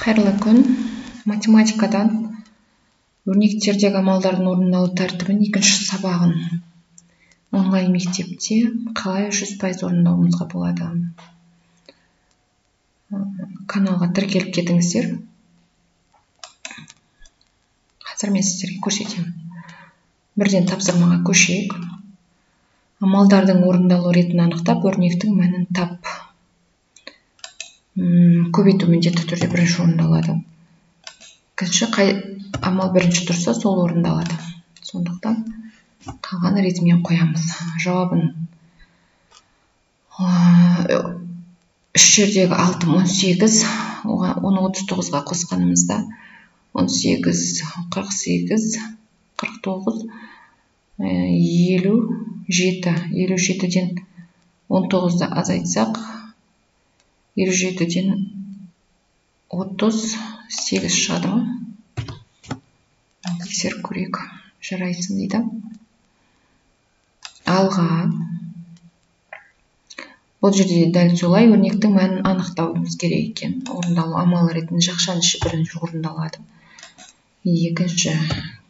Қайырлы күн. Математикадан өрнектердегі амалдардың орындалу тәртібін екінші сабағын онлайн мектепте қалай 100% орындауымызға болады. Каналға тіркеліп кетіңіздер. Қазір мен сіздерге көрсетемін. Бірден тапсырмаға көшейік. Амалдардың орындалу ретін анықтап, өрнектің мәнін тап. Көбейту міндетті түрде бірінші орындалады. Екінші, қай амал бірінші тұрса, сол орындалады. Сондықтан қалған ретімен қоямыз. Жауабын үш жердегі 6 18, оны 39-ға қосқанымызда 18, 48, 49, 57. 57-ден 19-ды азайтсақ, 57-ден 38 шығады ма? Тексеріп көрейік. Жарайсың дейді. Алға. Бұл жерде дәл солай өрнектің мәнін анықтауымыз керек екен. Орындалу амалы ретінде жақшаның іші бірінші орындалады. Екінші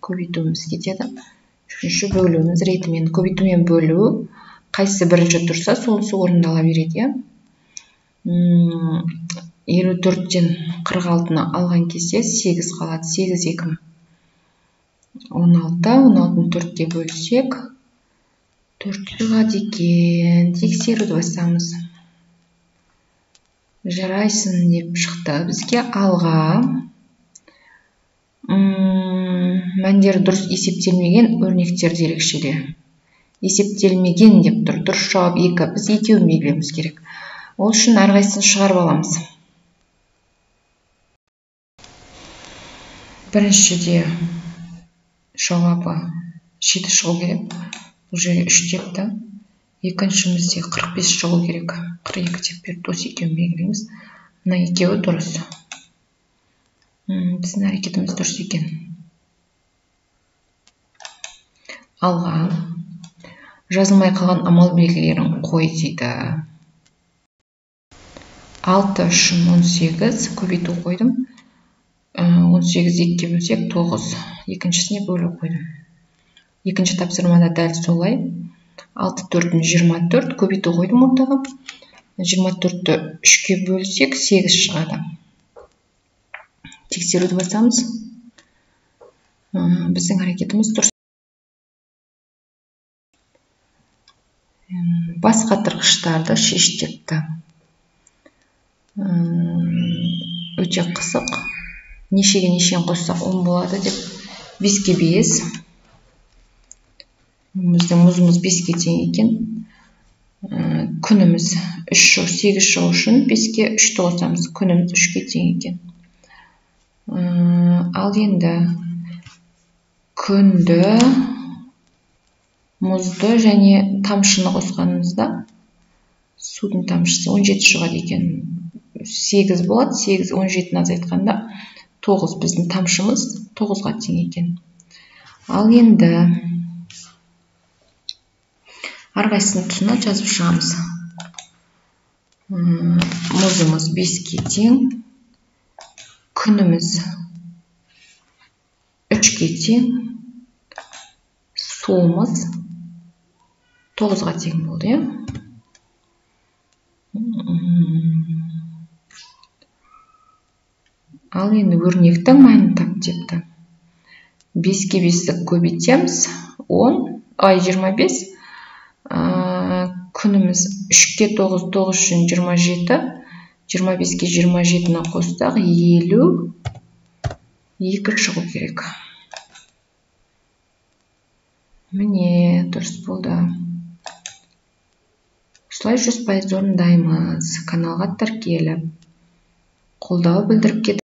көбейтуіміз кетеді. Үшінші бөлуіміз ретімен. Көбейту мен бөлу қайсысы бірінші тұрса, сонысы орындала береді, иә? 54-тен 46-ны алған кезде 8 қалады. 8 2 16, 16-ны 4-ке бөлсек 4 шығады екен. Тексеруді басамыз. Жарайсың деп шықты бізге. Алға. Мәндері дұрыс есептелмеген өрнектерді ерекшеле. Есептелмеген деп тұр. Дұрыс жауап 2. Біз екеуін белгілеуіміз керек. Ол үшін әрқайсысын шығарып аламыз. Біріншіде жауабы 7 шығу керек. Бұл жерге 3 депті. Екіншімізде 45 шығу керек. 42 деп берді. Осы екеуін белгілейміз. Мына екеуі дұрыс. Біздің әрекетіміз дұрыс екен. Алға. Жазылмай қалған амал белгілерін қой дейді. 6 3 18 көбейту қойдым. 18 2-ге бөлсек 9. Екіншісіне бөлу қойдым. Екінші тапсырмада дәл солай. 6 4 24 көбейту қойдым ортаға. 24-ті 3-ке бөлсек 8 шығады. Тексеруді басамыз. Біздің әрекетіміз дұрыс. Бас қатырғыштарды шеш депті. Өте қысық. Нешеге нешені қоссақ 10 болады деп. 5-ке 5. Біздің мұзымыз 5-ке тең екен. Күніміз 3 8 шығу үшін 5-ке 3-ті қосамыз. Күніміз 3-ке тең екен. Ал енді күнді, мұзды және тамшыны қосқанымызда судың тамшысы 17 шығады екен. 8 болады. 8 17-ні азайтқанда 9. Біздің тамшымыз 9-ға тең екен. Ал енді әрқайсысының тұсына жазып шығамыз. Мұзымыз 5-ке тең, күніміз 3-ке тең, суымыз 9-ға тең болды, иә? Ал енді өрнектің мәнін тап депті. 5-ке 5-ті көбейтеміз. 10, 25. Күніміз 3-ке 9, 9 үшін 27. 25-ке 27-ні қоссақ 52 шығу керек. Міне, дұрыс болды. Осылай 100% орындаймыз. Каналға тіркеліп, қолдау білдіріп кетіңіз.